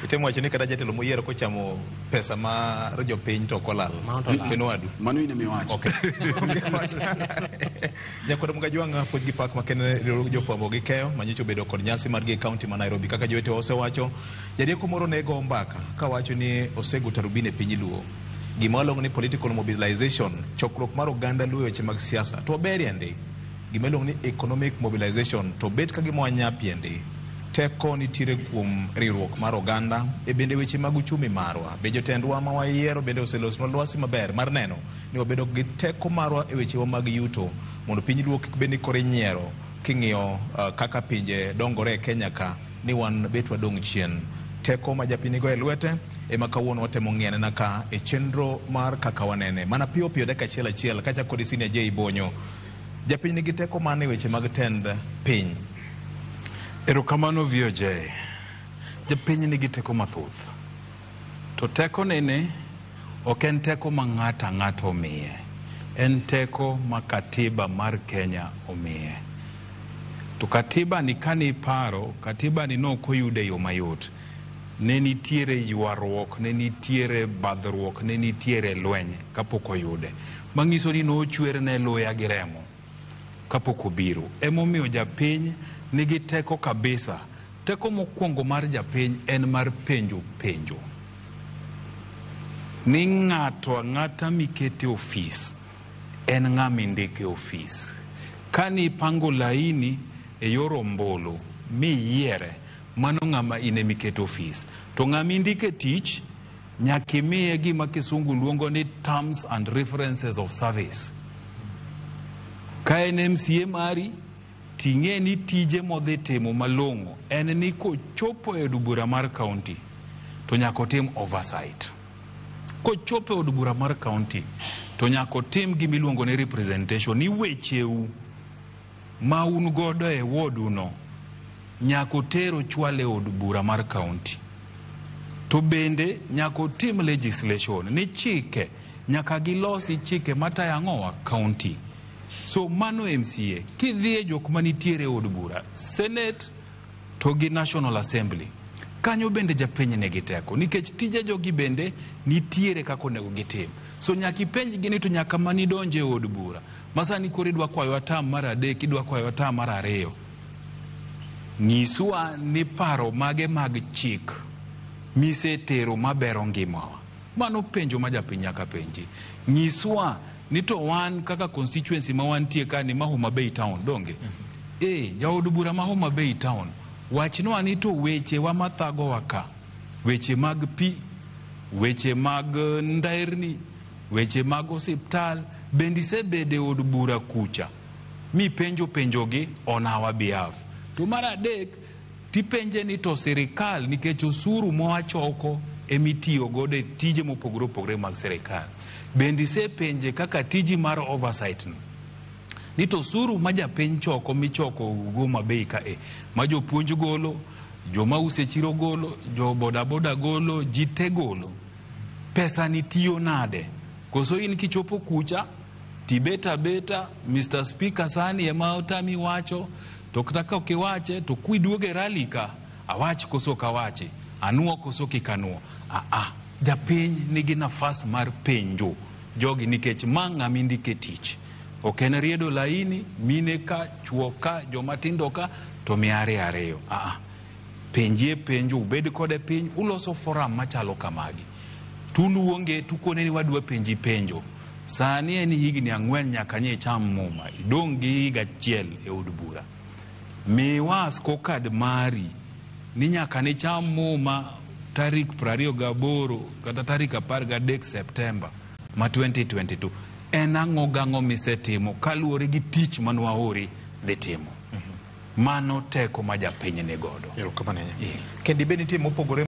Itemo wacho ni kata jatelo moyiero kochamo pesa mar jopiny to ok olal. Mano to olal. Ben wadu. Mano in ema iwacho. Okay. Nyakwar Mgajwang' puonj gi pak makende riwruog jofwambo gi keyo manyocha obedo kod nyasi margi e kaunti ma Nairobi. Kaka jowetewa osewacho, jarieko moro ne go mbaka kawacho ni osego tarubin e piny Luo. Gima waluongo ni political mobilization, chokruok mar oganda Luo e weche mag siasa, to waberie ndi. Gima iluongo ni economic mobilization to bet ka gima wanyapie ndi. Teko nitiere kuom riwruok mar oganda e bende weche mag uchumi marwa. Be jotendwa ma wayiero bende oselosnwa lwasi maber mar neno ni wabedo gi teko marwa e wechewa mag yuto mondo piny Luo kik bed ni koro inyiero king'iyo kaka pinje dongore e Kenya ka ni wan bet wadong' chien. Teko ma japiny nigo e lwete ema kawuono watemo ng'iyo anena ka e chenro mar kaka wanene. Mana piyo piyo dakika achiel achiel kachako kod Senior J Bonyo. Japiny nigi teko mane e weche mag tend piny? Erokamano VOJ. Japiny nigi teko mathoth. To teko nene ok en teko ma ng'ato ang'ata omiye. En teko ma katiba mar Kenya omiye. To katiba ni kane iparo, katiba ni ne ok oyude e yo mayot. Ne nitiere ywaruok, ne nitiere badhruok, ne nitiere lweny kapok oyude. Manyiso ni nochwerne luya gi remo kapok obiro. Emomiyo japiny nigi teko kabisa. Teko mokwongo mar japiny en mar penjo penjo. Ni ng'ato ang'ata mikete ofis en ng'ama indiko e ofis. Kane ipango laini e yor ombulu miyiere, mano ng'ama in emiketo ofis. To ng'ama indiko e tich, nyaka imiye gima kisungu luongo ni terms and references of service. Ka en MCA mari, ting'e ni tije modhi timo malong'o en ni kochopo e od bura mar kaunti to nyaka otim oversight. Kochopo e od bura mar kaunti to nyaka otim gima iluongo ni representation, ni wecheu ma un godo e ward uno nyaka oter ochwal e od bura mar kaunti. To bende nyaka otim legislation ni chike nyaka gilosi chike matayo ang'owa kaunti. So mano MCA. Kidhi e jok manitiere e od bura, Senate to gi National Assembly, kanyo bende japiny nigi teko nikech tije jogi bende nitiere kaka onego gitim. So nyaka ipenjgi ni to nyaka manidonje e od bura masani koro idwa kwayowa tam mar 3, idwa kwayowa tam mar 2. Nyiswa ni paro mage mag chik misetero mabero ngimawa. Mano penjo ma japiny nyaka penji. Nyiswa ni to wan kaka constituency ma wantie ka ni ma Homa Bay town, donge? Jaod bura ma Homa Bay town, wachnwa ni to weche wa mathagowa ka, weche mag pi, weche mag nderni, weche mag osiptal, bende isebede od bura kucha mipenjo penjogi on our behalf. To mar 3, tipenje ni to sirikal, nikech osuru mwachoko emitiyo godo e tije mopogore opogore mag sirikal. Bende isepenje kaka tiji mar oversight no, ni to osuru ma japiny choko michoko Homa Bay ka e, ma jopuonj golo, joma uso e chiro golo, jo bodaboda golo, ji te golo. Pesa ni tiyo nade? Koso in kichopo kucha, tibet abeta, Mr. Speaker sani ema otami wacho, to kata ka ok iwache, to kuiduogo e rally ka, awach koso ok awachi, anuo koso kik anuo. Japiny nigi nafas mar penjo jogi nikech ma ng'ama indike tich. Ok en riedo laini, mine ka, chuo ka, joma tindo ka, to miya ariyo ariyo. Penjie penjo, ubed kode piny, uloso forum machalo kamagi. Tuluonge, tukone ni wadwa penji penjo. Sani en higni 4 nyaka nye icham muma, idong' gi higa 1 e od bura. Miwa scorecard mari ni nyaka nicham muma tarik 28 kata tarik 13 Septemba ma 2022. En ang'o gang'o misetimo kaluwore gi tich manwaori dhi timo? Mano teko ma japiny ni godo. Erokamano ahinya. Kendi be nitie mopogore